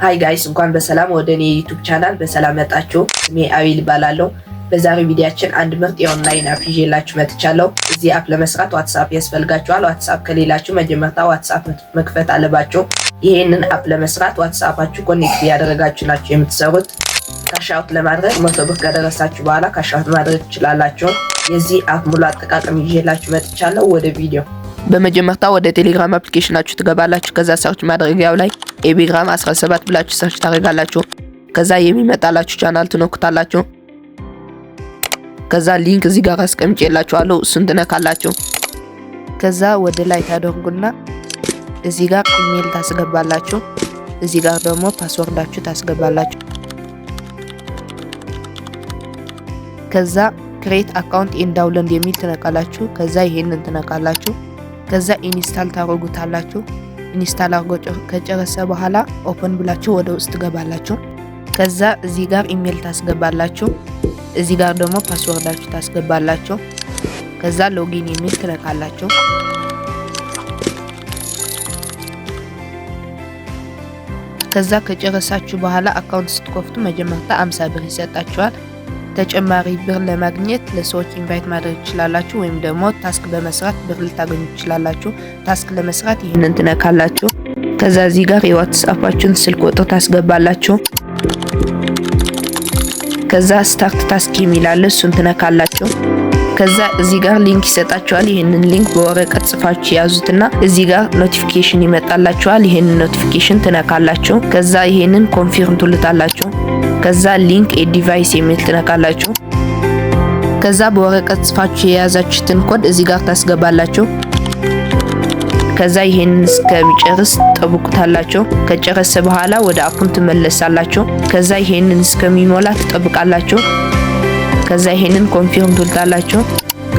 Hi guys፣ እንኳን በሰላም ወደ እኔ የ YouTube channel በሰላም መጣችሁ። ስሜ አቤል እባላለሁ። በዛሬው ቪዲዮአችን አንድ ምርጥ የ online app ይዤላችሁ መጥቻለሁ። እዚህ app ለመስራት WhatsApp ያስፈልጋችኋል። WhatsApp ከሌላችሁ መጀመሪያ WhatsApp መክፈት አለባችሁ። ይሄንን app ለመስራት WhatsApp ኣችሁ connect እያደረጋችሁ ናችሁ የምትሰሩት። Cash out ለማድረግ 100 ብር ከደረሳችሁ በኋላ cash out ማድረግ ትችላላችሁ። የዚህ app ሙሉ አጠቃቀም ይዤላችሁ መጥቻለሁ። ወደ ቪዲዮ። በመጀመሪያ ወደ Telegram application ኣችሁ ትገባላችሁ። ከዛ search ማድረጊያው ላይ ኤቢግራም 17 ብላችሁ search ታደርጋላችሁ። ከዛ የሚመጣላችሁ ቻናል ትነኩታላችሁ። ከዛ link እዚህ ጋር አስቀምጬላችኋለሁ፣ እሱን ትነካላችሁ። ከዛ ወደ ላይ ታደርጉና እዚህ ጋር ኢሜል ታስገባላችሁ። እዚህ ጋር ደግሞ password ኣችሁ ታስገባላችሁ። ከዛ create account and download የሚል ትነካላችሁ። ከዛ ይሄንን ትነካላችሁ። ከዛ install ታደርጉታላችሁ። Install አድርጎ ከጨረሰ በኋላ open ብላችሁ ወደ ውስጥ ትገባላችሁ። ከዛ እዚህ ጋር ኢሜል ታስገባላችሁ። እዚህ ጋር ደግሞ password ኣችሁ ታስገባላችሁ። ከዛ login የሚል ትነካላችሁ። ከዛ ከጨረሳችሁ በኋላ account ስትከፍቱ መጀመሪያ 50 ብር ይሰጣችኋል። ተጨማሪ ብር ለማግኘት ለሰዎች invite ማድረግ ትችላላችሁ፣ ወይም ደግሞ task በመስራት ብር ልታገኙ ትችላላችሁ። Task ለመስራት ይህንን ትነካላችሁ። ከዛ እዚህ ጋር የ WhatsApp ኣችሁን ስልክ ቁጥር ታስገባላችሁ። ከዛ start task የሚል አለ፣ እሱን ትነካላችሁ። ከዛ እዚህ ጋር link ይሰጣችኋል። ይህንን link በወረቀት ጽፋችሁ ያዙትና እዚህ ጋር notification ይመጣላችኋል። ይህንን notification ትነካላችሁ። ከዛ ይህንን confirm ትሉታላችሁ። ከዛ link a device የሚል ትነካላችሁ። ከዛ በወረቀት ጽፋችሁ የያዛችሁትን ኮድ እዚህ ጋር ታስገባላችሁ። ከዛ ይሄንን እስከሚጨርስ ትጠብቁታላችሁ። ከጨረሰ በኋላ ወደ app ኡን ትመለሳላችሁ። ከዛ ይሄንን እስከሚሞላ ትጠብቃላችሁ። ከዛ ይሄንን confirm ትሉታላችሁ።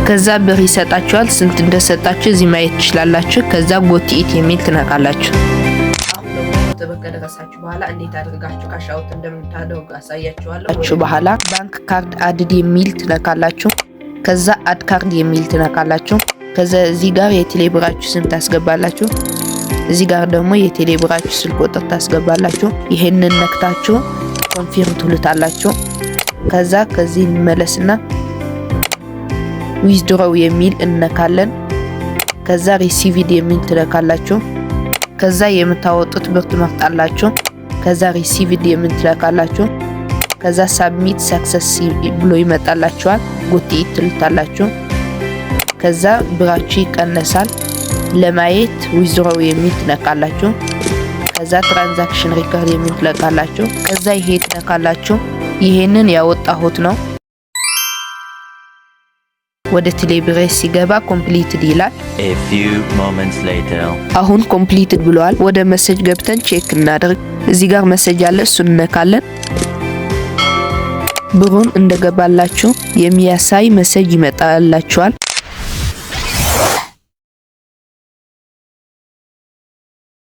ከዛ ብር ይሰጣችኋል። ስንት እንደሰጣችሁ እዚህ ማየት ትችላላችሁ። ከዛ got it የሚል ትነካላችሁ። አሁን ደግሞ 100 ብር ከደረሳችሁ በኋላ እንዴት አድርጋችሁ cash out እንደምታደርጉ አሳያችኋለሁ። በኋላ bank card add የሚል ትነካላችሁ። ከዛ add card የሚል ትነካላችሁ። ከዛ እዚህ ጋር የቴሌብራችሁ ስም ታስገባላችሁ። እዚህ ጋር ደግሞ የቴሌብራችሁ ስልክ ቁጥር ታስገባላችሁ። ይሄንን ነክታችሁ confirm ትሉታላችሁ። ከዛ ከዚህ እንመለስና withdraw የሚል እንነካለን። ከዛ received የሚል ትነካላችሁ። ከዛ የምታወጡት ብር ትመርጣላችሁ። ከዛ received የሚል ትነካላችሁ። ከዛ submit success ብሎ ይመጣላችኋል። Got it ትሉታላችሁ። ከዛ ብራችሁ ይቀነሳል። ለማየት withdraw የሚል ትነካላችሁ። ከዛ transaction record የሚል ትነካላችሁ። ከዛ ይሄ ትነካላችሁ። ይሄንን ያወጣሁት ነው። ወደ ቴሌብሬ ሲገባ completed ይላል። A few moments later. አሁን completed ብለዋል። ወደ message ገብተን check እናደርግ። እዚህ ጋር message አለ፣ እሱን እነካለን። ብሩን እንደገባላችሁ የሚያሳይ message ይመጣላችኋል።